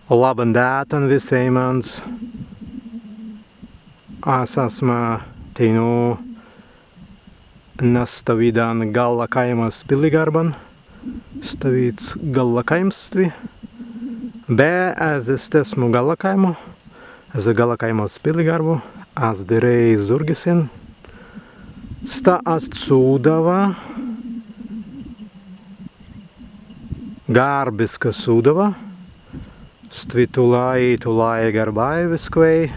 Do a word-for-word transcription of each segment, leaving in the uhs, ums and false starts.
Labban dātan wisēimans. As asma teinū na stawīdan Galla kāimas pilligarban. Stawīds Galla kāims stwi. Be ezze stesmu Galla kāimu, ezze Galla kāimas pilligarbu, as dirēi zūrgi sen. Sta ast Sūdawa, garbiska Sūdawa. Stwi tūlai, tūlai garbai wiskwēi.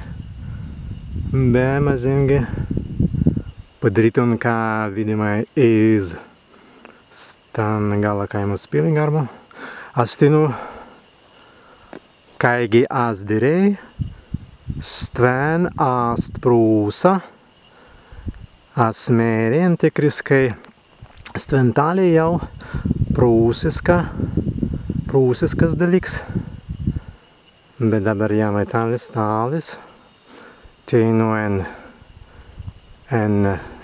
Be mazīngi padirītun, ka widāimai iz stan Galla kāimas pilligarbu. As teinū, kāigi as dirēi, stwen ast Prūsa. As mēri entikriskai stwen tālis jāu prūsiska, prūsiskas delīks. Be dabber jāu tālis, tālis. Teinū en, en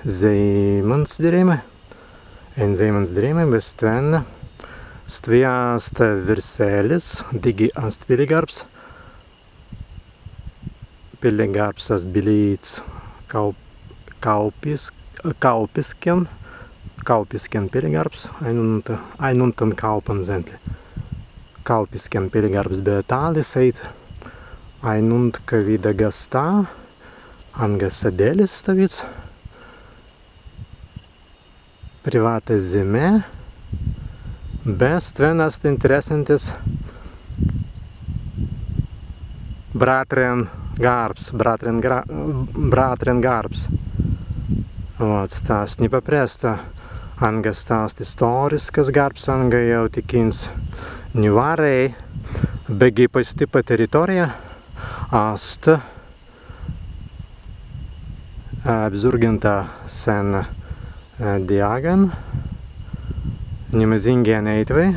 zēimans dirēimai. En zēimans dirēimai, be stwen, stwi ast wirselis, dīgi ast pilligarbs. Pilligarbs ast bilīts Kaup-, Kaupis-, Kaupiskan, Kaupiskan pilligarbs, ainunta-, ainuntan Kaupan zentli. Kaupiskan pilligarbs, be tālis ēit ainuntkawīda gastā, anga sedelis stawīds. Privāta zemmē, be stwen ast interessantis Bratren garbs, Bratren gra-, Bratren garbs. Wot, sta ast ni papresta, anga sta ast istōriskas garbs, anga jāu tikīnts ni wārēi, beggi pastippa teritōrija ast apzūrgintā sen, eh, diāgan, ni mazīngi eneītwei.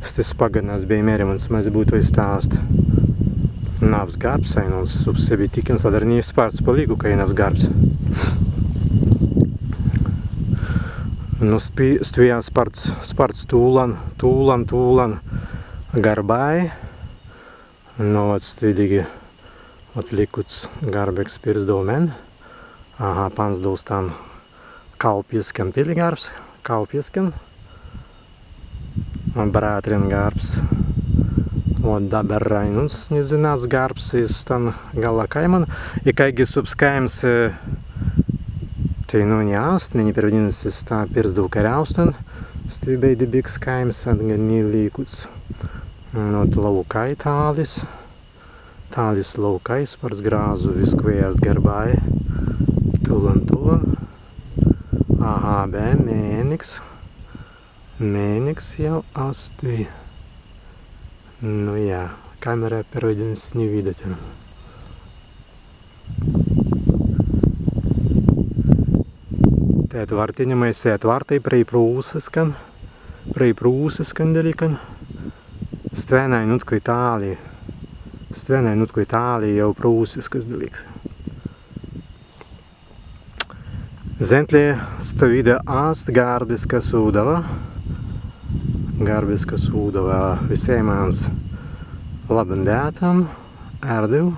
Stesse paggan as bēi mērimans, mazzi būtwei sta ast nawws garbs, ainunts subs sebbei tikīns, adder ni spārts palīku, kāi nawws garbs. Nu, spi-, stwi ast spārts, spārts tūlan, tūlan, tūlan garbai. Nu, wot stwi dīgi, wot likuts garbiks pirzdau men. Aha, panzdau stan Kaupiskan pilligarbs, Kaupiskan. Bratren garbs. Wot dabber ainunts nizzināts garbs iz stan Galla kāiman. Ik kāigi subs kāims, eh, teinū ni ast, mennei perwaidinnusis sta pirzdau karjaustan. Stwi bēi debīks kāims, anga ni līkuts. Nu, wot, laūkai tālis. Tālis laūkai, spārts grazzu, wiskwēi ast garbai. Tūlan, tūlan. Aha, be mēniks. Mēniks jāu ast stwi. Nu jā, kamera perwaidinnusis ni widātun. Tēt wartinnimai si etwārtai prei prūsiskan, prei prūsiskan delīkan. Stwen ainuntkwēi tālis, stwen ainuntkwēi tālis jāu prūsiskas delīks. Zentli, stawīda ast garbiska Sūdawa. Garbiska Sūdawa, wisēimans labban dātan, ērdiw.